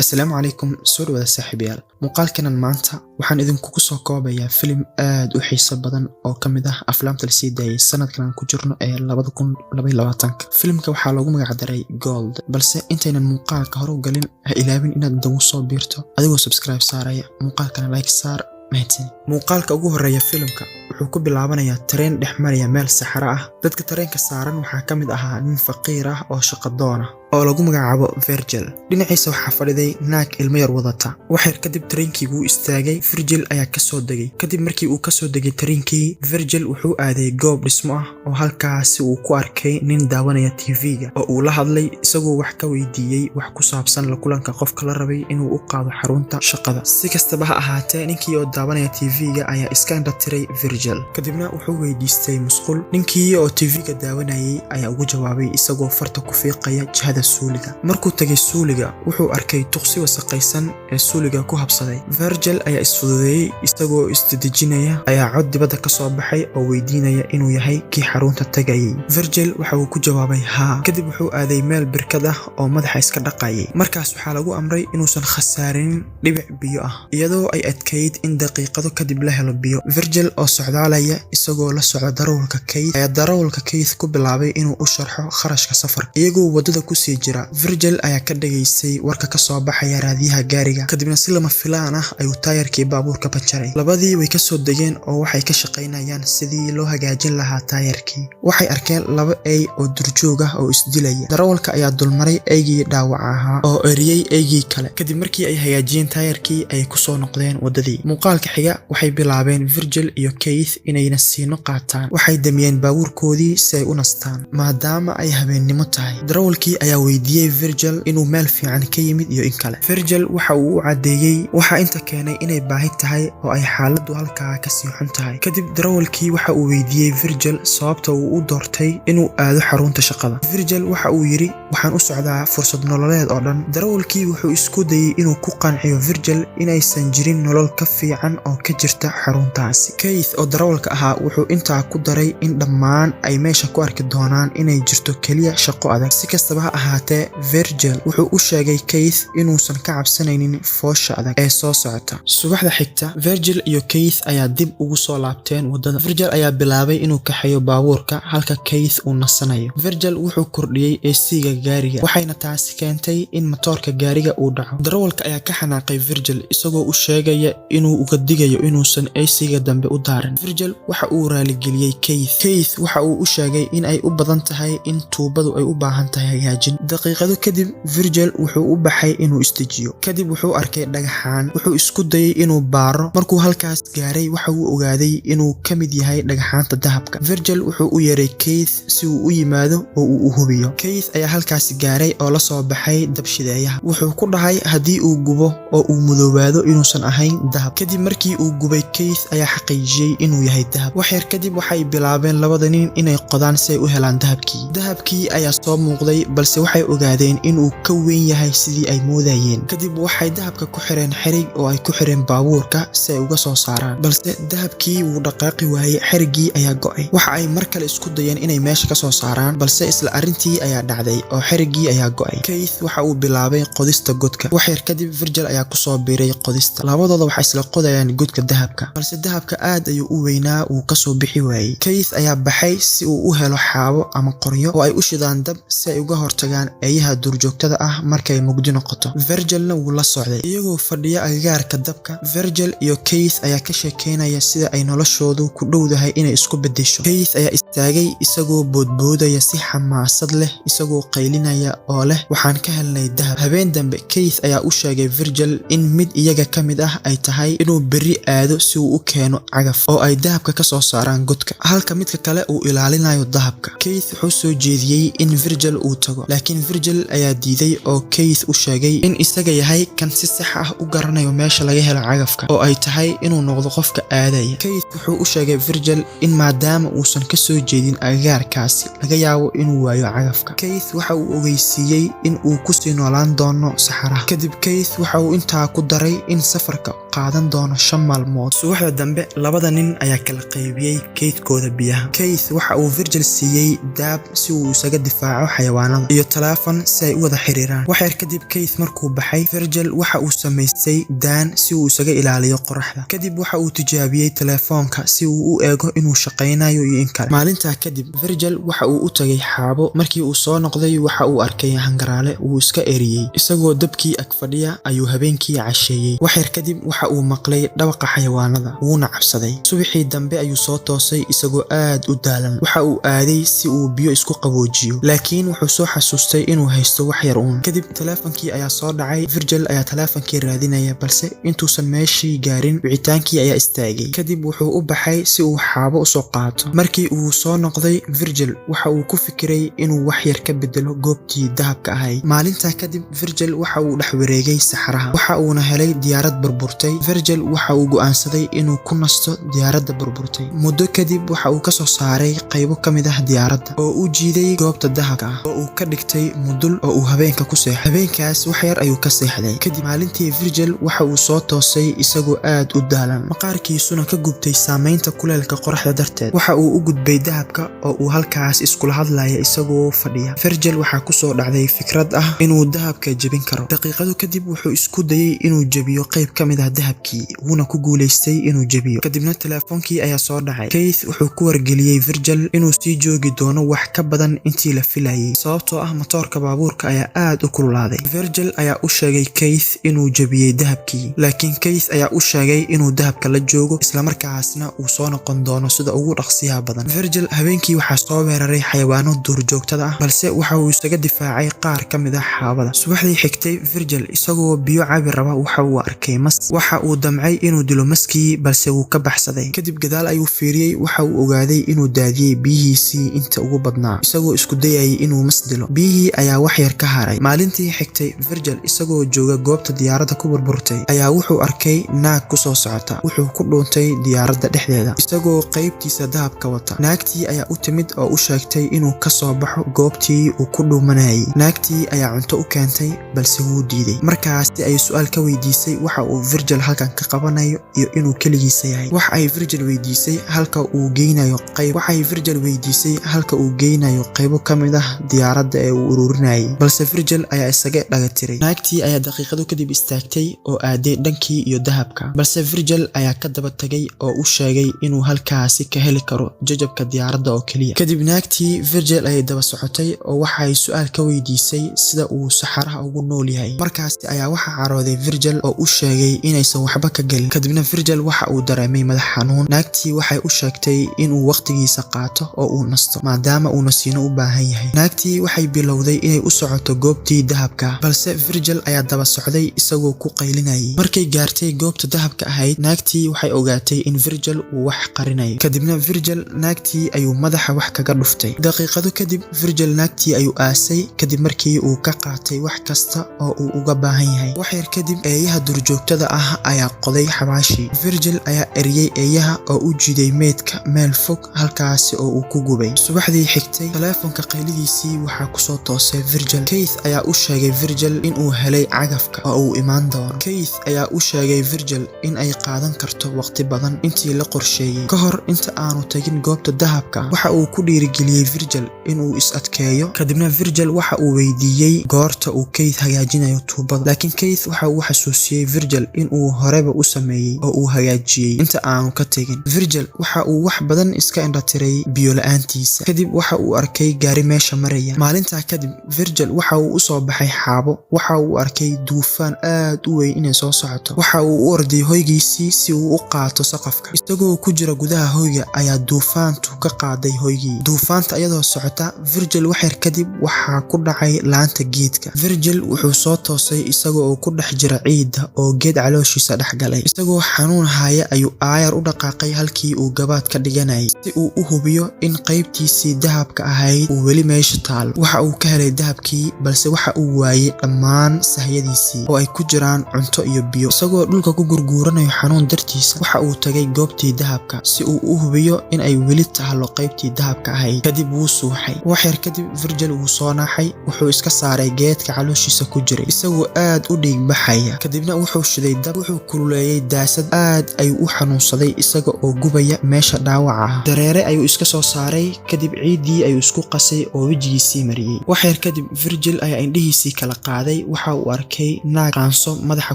Asalaamu calaykum, soo dhawaada saaxiibayaal. Muuqaalkanan maanta waxaan idinkugu soo koobayaa filim aad u xiiso badan oo ka mid ah aflaamta lasii daayay sanadkan aan ku jirno ee 2022. Filimka waxaa loogu magacdaray Gold, balse intaynan muuqaalka hore u galin, ha ilaabin inaad nagu soo biirto adigoo subscribe saaraya, muuqaalkana like saar. Mahadsanid. Muuqaalka ugu horeeya filimka wuxuu ku bilaabanayaa tareen dhex maraya meel saxaro ah. Dadka tareenka saaran waxaa ka mid ahaa nin faqiir ah oo shaqadoon ah oo lagu magacaabo Virgil. Dhinaciisa waxaa fadhiday naag ilmo yar wadata. Wax yar kadib tareenkii wuu istaagay. Virgil ayaa kasoo degay. Kadib markii uu kasoo degay tareenkii, Virgil wuxuu aaday goob dhismo ah oo halkaasi uu ku arkay nin daawanaya TV-ga oo uu la hadlay, isagoo wax ka weydiiyey wax ku saabsan la kulanka qofka la rabay inuu u qaado xarunta shaqada. Si kastaba ha ahaatee, ninkii oo daawanaya TV-ga ayaa iska indhatiray Virgil, kadibna wuxuu weydiistay musqul. Ninkii oo TV-ga daawanayay ayaa ugu jawaabay isagoo farta ku fiiqaya jihada suuliga. Markuu tagay suuliga, wuxuu arkay tuqsi wasaqaysan ee suuliga ku habsaday. Virgil ayaa isfududeeyey. Isagoo isdedejinaya ayaa cod dibadda ka soo baxay oo weydiinaya inuu yahay kii xarunta tagayay. Virgil waxa uu ku jawaabay haa. Kadib wuxuu aaday meel birkad ah oo madaxa iska dhaqayay. Markaas waxaa lagu amray inuusan khasaarinin dhibic biyo ah, iyadoo ay adkayd in daqiiqado kadib la helo biyo. Virgil oo socdaalaya isagoo la socda darawalka Keith ayaa darawalka Keith ku bilaabay inuu u sharxo kharashka safarka. Iyagoo waddada kusii jira, Virgil ayaa ka dhageystay warka ka soo baxaya raadiyaha gaariga. Kadibna si lama filaan ah ayuu taayarkii baabuurka banjaray. Labadii way kasoo degeen oo waxay ka shaqaynayaan sidii loo hagaajin lahaa taayarkii. Waxay arkeen laba ey oo durjoog ah oo isdilaya. Darawalka ayaa dulmaray eygii dhaawaca ahaa oo eriyey eygii kale. Kadib markii ay hagaajiyeen taayarkii, ayay kusoo noqdeen waddadii. Muuqaalka xiga, waxay bilaabeen Virgil iyo Keith inay nasiino qaataan. Waxay damiyeen baabuurkoodii si ay u nastaan maadaama ay habeennimo tahay. Darawalkii ayaa weydiiyey Virgil inuu meel fiican ka yimid iyo in kale. Virgil waxa uu u caddeeyey waxa inta keenay inay baahi tahay oo ay xaaladdu halkaa kasii xun tahay. Kadib darawalkii waxa uu weydiiyey Virgil sababta uu u doortay inuu aado xarunta shaqada. Virgil waxa uu yidhi, "Waxaan u socdaa fursad nololeed oo dhan." Darawalkii wuxuu isku dayey inuu ku qanciyo Virgil inaysan jirin nolol ka fiican oo ka jirta xaruntaasi. Keith oo darawalka ahaa wuxuu intaa ku daray in dhammaan ay meesha ku arki doonaan inay jirto keliya shaqo adag. Si kastaba ha ahaatee, Virgil wuxuu u sheegay Keith inuusan ka cabsanaynin foosha adag ee soo socota. Subaxda xigta, Virgil iyo Keith ayaa dib ugu soo laabteen waddada. Virgil ayaa bilaabay inuu kaxeeyo baabuurka halka Keith uu nasanayo. Virgil wuxuu kordhiyey AC-ga gaariga, waxayna taasi keentay in matoorka gaariga uu dhaco. Darawalka ayaa ka xanaaqay Virgil, isagoo u sheegaya inuu uga digayo inuusan AC-ga dambe u daarin. Virgil waxa uu raaligeliyey Keith. Keith waxa uu u sheegay in ay u badan tahay in tuubadu ay u baahan tahay hagaajin. Daqiiqado kadib, Virgil wuxuu u baxay inuu isdejiyo. Kadib wuxuu arkay dhagaxaan. Wuxuu isku dayay inuu baaro. Markuu halkaas gaaray, waxa uu ogaaday inuu ka mid yahay dhagaxaanta dahabka. Virgil wuxuu u yeeray Keith si uu u yimaado oo uu u hubiyo. Keith ayaa halkaasi gaaray oo la soo baxay dabshideeyaha. Wuxuu ku dhahay haddii uu gubo oo uu madoobaado inuusan ahayn dahab. Kadib markii uu gubay, Keith ayaa xaqiijiyey inuu yahay dahab. Wax yar kadib waxay bilaabeen labada nin inay qodaan si ay u helaan dahabkii. Dahabkii ayaa soo muuqday, balse waxay ogaadeen inuu ka weyn yahay sidii ay moodayeen. Kadib waxay dahabka ku xireen xarig oo ay ku xireen baabuurka si ay uga soo saaraan, balse dahabkii wuu dhaqaaqi waayey. Xariggii ayaa go'ay. Waxa ay mar kale isku dayeen inay meesha ka soo saaraan, balse isla arrintii ayaa dhacday oo xariggii ayaa go'ay. Keith waxa uu bilaabay qodista godka. Wax yar kadib Virgil ayaa kusoo biiray qodista. Labadooda waxay isla qodayaan godka dahabka, balse dahabka aad ayuu u weynaa, wuu kasoo bixi waayey. Keith ayaa baxay si uu u helo xaabo ama qoryo oo ay u shidaan dab si ay uga hortagaan eeyaha duurjoogtada ah markay mugdi noqoto. Virgilna wuu la socday. Iyagoo fadhiya agagaarka dabka, Virgil iyo Keith ayaa ka sheekeynaya sida ay noloshoodu ku dhowdahay inay isku beddesho. Keith ayaa istaagay isagoo boodboodaya si xamaasad leh, isagoo qaylinaya oo leh, "Waxaan ka helnay dahab." Habeen dambe, Keith ayaa u sheegay Virgil in mid iyaga ka mid ah ay tahay inuu berri aado si uu u keeno cagaf oo ay dahabka ka soo saaraan godka, halka midka kale uu ilaalinayo dahabka. Keith wuxuu soo jeediyey in Virgil uu tago, laakiin Virgil ayaa diiday oo Keith u sheegay in isaga yahay kan si sax ah u garanayo meesha laga helo cagafka oo ay tahay inuu noqdo qofka aadaya. Keith wuxuu u sheegay Virgil in maadaama uusan ka soo jeedin agagaarkaasi, laga yaabo inuu waayo cagafka. Keith waxa uu ogeysiiyey in uu kusii noolaan doono saxaraha. Kadib Keith waxa uu intaa ku daray in safarka qaadan doono 5 maalmood. Subaxda dambe, labada nin ayaa kala qaybiyey kaydkooda biyaha. Keith waxa uu Virgil siiyey daab si uu isaga difaaco xayawaanada iyo teleefon si ay u wada xiriiraan. Wax yar kadib, Keith markuu baxay, Virgil waxa uu samaystay daan si uu isaga ilaaliyo qoraxda. Kadib waxa uu tijaabiyey teleefoonka si uu u eego inuu shaqaynayo iyo in kale. Maalintaa kadib, Virgil waxa uu u tagay xaabo. Markii uu soo noqday, waxa uu arkay hangaraale, wuu iska eriyey. Isagoo dabkii ag fadhiya ayuu habeenkii casheeyey. Wax yar kadib waxa uu maqlay dhawaqa xayawaanada, wuuna cabsaday. Subaxii dambe ayuu soo toosay isagoo aad u daalan. Waxa uu aaday si uu biyo isku qaboojiyo, laakiin wuxuu soo xasuustay inuu haysto wax yar uun. Kadib teleefonkii ayaa soo dhacay. Virgil ayaa teleefonkii raadinaya, balse intuusan meeshii gaarin, wicitaankii ayaa istaagay. Kadib wuxuu u baxay si uu xaabo usoo qaato. Markii uu soo noqday, Virgil waxa uu ku fikiray inuu wax yar ka bedelo goobtii dahabka ahayd. Maalintaa kadib, Virgil waxa uu dhex wareegay saxaraha, waxa uuna helay diyaarad burburtay. Virgil waxa uu go'aansaday inuu ku nasto diyaaradda burburtay. Muddo kadib waxa uu kasoo saaray qaybo ka mid ah diyaaradda oo u jiiday goobta dahabka ah, oo uu ka dhigtay mudul oo uu habeenka ku seexday. Habeenkaas wax yar ayuu ka seexday. Kadib maalintii, Virgil waxa uu soo toosay isagoo aad u daalan, maqaarkiisuna ka gubtay saameynta kuleelka qoraxda darteed. Waxa uu u gudbay dahabka oo uu halkaas iskula hadlaya isagoo fadhiya. Virgil waxaa kusoo dhacday fikrad ah inuu dahabka jebin karo. Daqiiqado kadib wuxuu isku dayay inuu jebiyo qayb ka mid ah dahabkii, wuuna ku guulaystay inuu jebiyo. Kadibna teleefoonkii ayaa soo dhacay. Keith wuxuu ku wargeliyey Virgil inuu sii joogi doono wax ka badan intii la filayay, sababtoo ah matoorka baabuurka ayaa aad u kululaaday. Virgil ayaa u sheegay Keith inuu jebiyey dahabkii, laakiin Keith ayaa u sheegay inuu dahabka la joogo, islamarkaasna uu soo noqon doono sida ugu dhaqsiyaha badan. Virgil habeenkii waxaa soo weeraray xayawaano duurjoogtada ah, balse waxa uu isaga difaacay qaar ka mid ah xaabada. Subaxdii xigtay, Virgil isagoo biyo cabi raba waxa uu arkay mas. Waxa uu damcay inuu dilo maskii, balse wuu ka baxsaday. Kadib gadaal ayuu fiiriyey, waxa uu ogaaday inuu daadiyey biyihiisii inta ugu badnaa isagoo isku dayayay inuu mas dilo. Biyihii ayaa wax yar ka haray. Maalintii xigtay, Virgil isagoo jooga goobta diyaaradda ku burburtay ayaa wuxuu arkay naag kusoo socota. Wuxuu ku dhuuntay diyaaradda dhexdeeda isagoo qaybtiisa dahabka wata. Naagtii ayaa u timid oo u sheegtay inuu ka soo baxo goobtii uu ku dhuumanayay. Naagtii ayaa cunto u keentay, balse wuu diiday. Markaasi ay su-aal ka weydiisay waxa uu Virgil halkan ka qabanayo iyo inuu keligiisa yahay. Wax ay Virgil weydiisay halka uu geynayo qayb waxay Virgil weydiisay halka uu geynayo qaybo ka mid ah diyaaradda ee uu ururinayay, balse Virgil ayaa isaga dhagatiray. Naagtii ayaa daqiiqado kadib istaagtay oo aaday dhankii iyo dahabka, balse Virgil ayaa ka daba tagay oo u sheegay inuu halkaasi ka heli karo jajabka diyaaradda oo keliya. Kadib naagtii Virgil ayay daba socotay oo waxay su-aal ka weydiisay sida uu saxaraha ugu nool yahay. Markaasi ayaa waxaa carooday Virgil oo u sheegay inaysan waxba ka gelin. Kadibna Virgil waxa uu dareemay madax xanuun. Naagtii waxay u sheegtay inuu waqtigiisa qaato oo uu nasto, maadaama uu nasiino u baahan yahay. Naagtii waxay bilowday inay u socoto goobtii dahabka, balse Virgil ayaa daba socday isagoo ku qaylinayay. Markay gaartay goobta dahabka ahayd, naagtii waxay ogaatay in Virgil uu wax qarinayo. Kadibna Virgil naagtii ayuu madaxa wax kaga dhuftay. Daqiiqado kadib, Virgil naagtii ayuu aasay kadib markii uu ka qaatay wax kasta oo uu uga baahan yahay. Wax yar kadib, eeyaha duurjoogtada ah ayaa qoday xabaashii. Virgil ayaa eriyey eeyaha oo u jiiday meydka meel fog, halkaasi oo uu ku gubay. Subaxdii xigtay, taleefonka qaylidiisii waxaa kusoo toosay Virgil. Keith ayaa u sheegay Virgil inuu helay cagafka oo uu imaan doono. Keith ayaa u sheegay Virgil in ay qaadan karto waqti badan intii la qorsheeyey ka hor inta aanu tagin goobta dahabka. Waxa uu ku dhiirigeliyey Virgil inuu is adkeeyo. Kadibna Virgil waxa uu weydiiyey goorta uu Keith hagaajinayo tuubada, laakiin Keith waxa uu xasuusiyey Virgil inuu horeba u sameeyey oo uu hagaajiyey inta aanu ka tegin. Virgil waxa uu wax badan iska indhatiray biyo la-aantiisa. Kadib waxa uu arkay gaari meesha maraya. Maalintaa kadib, Virgil waxa uu usoo baxay xaabo. Waxa uu arkay duufaan aad u weyn inay soo socoto. Waxa uu u orday hoygiisii si uu u qaato saqafka. Isagoo ku jira gudaha hoyga ayaa duufaantu ka qaaday hoygii. Duufaanta iyadoo socota, Virgil waxyar kadib waxaa ku dhacay laanta geedka. Virgil wuxuu soo toosay isaga oo ku dhex jira ciidda oo geed calooshiisa dhex galay. Isagoo xanuun haya ayuu aayar u dhaqaaqay halkii uu gabaad ka dhiganayay si uu u hubiyo in qaybtiisii dahabka ahayd uu weli meesha taalo. Waxa uu ka helay dahabkii, balse waxa uu waayey dhammaan sahyadiisii oo ay ku jiraan cunto iyo biyo. Isagoo dhulka ku gurguuranayo xanuun dartiisa, waxa uu tagay goobtii dahabka si uu u hubiyo in ay weli tahlo qaybtii dahabka ahayd. Kadib wuu suuxay. Waxyar kadib, Virgil wuu soo naaxay. Wuxuu iska saaray geedka calooshiisa ku jiray isagoo aad u dhiig baxaya. Kadibna wuxuu shiday dab. Wuxuu kululeeyey daasad. Aad ayuu u xanuunsaday isaga oo gubaya meesha dhaawaca ah. Dareere ayuu iska soo saaray, kadib ciiddii ayuu isku qasay oo wejigiisii mariyey. Wax yar kadib Virgil ayaa indhihiisii kala qaaday. Waxa uu arkay naag qaanso madaxa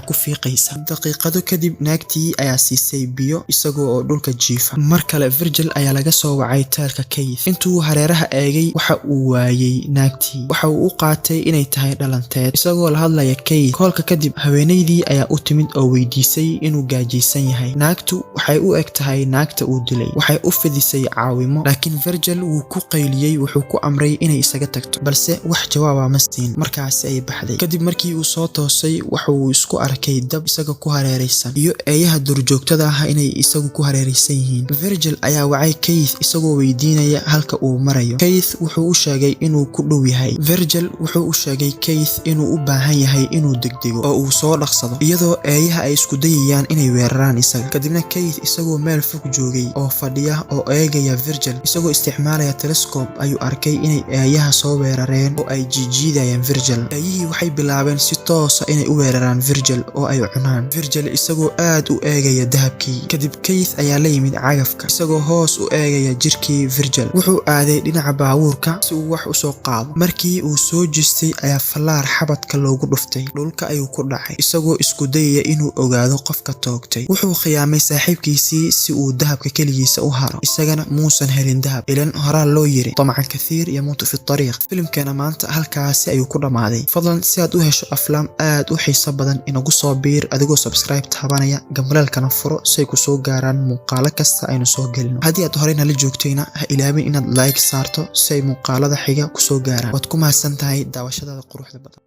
ku fiiqaysa. Daqiiqado kadib naagtii ayaa siisay biyo isagoo oo dhulka jiifa. Mar kale Virgil ayaa laga soo wacay teelka Keith. Intuu hareeraha eegay waxa uu waayey naagtii. Waxa uu u qaatay inay tahay dhalanteed isagoo la hadlaya Keith koolka. Kadib haweenaydii ayaa u timid oo weydiisay inuu gaajaysan yahay. Naagtu waxay u eg tahay naagta uu dilay. Waxay u fidisay caawimo, laakiin Virgil wuu ku qayliyey. Wuxuu ku amray inay isaga tagto, balse wax jawaaba ma siin. Markaasi ay baxday. Kadib markii uu soo toosay, waxa uu isku arkay dab isaga ku hareeraysan iyo eeyaha duurjoogtada ah inay isagu ku hareeraysan yihiin. Virgil ayaa wacay Keith isagoo weydiinaya halka uu marayo. Keith wuxuu u sheegay inuu ku dhow yahay. Virgil wuxuu u sheegay Keith inuu u baahan yahay inuu degdego oo uu soo dhaqsado, iyadoo eeyaha ay isku dayayaan inay weeraraan isaga. Kadibna Keith isagoo meel fog joogay oo fadhiya oo eegaya Virgil isagoo isticmaalaya telescope ayuu arkay inay eeyaha soo weerareen oo ay jiijiidayaan Virgil. Eeyihii waxay bilaabeen si toosa inay u weeraraan Virgil oo ay cunaan Virgil isagoo aad u eegaya dahabkii. Kadib Keith ayaa la yimid cagafka isagoo hoos u eegaya jirkii Virgil. Wuxuu aaday dhinaca baabuurka si uu wax usoo qaado. Markii uu soo jeestay ayaa fallaar xabadka loogu dhuftay. Dhulka ayuu ku dhacay isagoo isku dayaya inuu ogaado qofka toogtay. Wuxuu khiyaamay saaxiibkiisii si uu dahabka keligiisa u haro, isagana muusan helin dahab. Ilan horaa loo yiri: طمع الكثير يموت في الطريق. Filimkeena maanta halkaasi ayuu ku dhammaaday. Fadlan si aad u hesho aflaam aad u xiiso badan, inagu soo biir adigoo subscribe taabanaya, gambaleelkana furo si ay ku soo gaaraan muuqaalo kasta aynu soo gelino. Haddii aad horey nala joogtayna, ha ilaabin inaad like saarto si ay muuqaalada xiga kusoo gaaraan. Waad ku mahadsan tahay daawashadaada quruxda badan.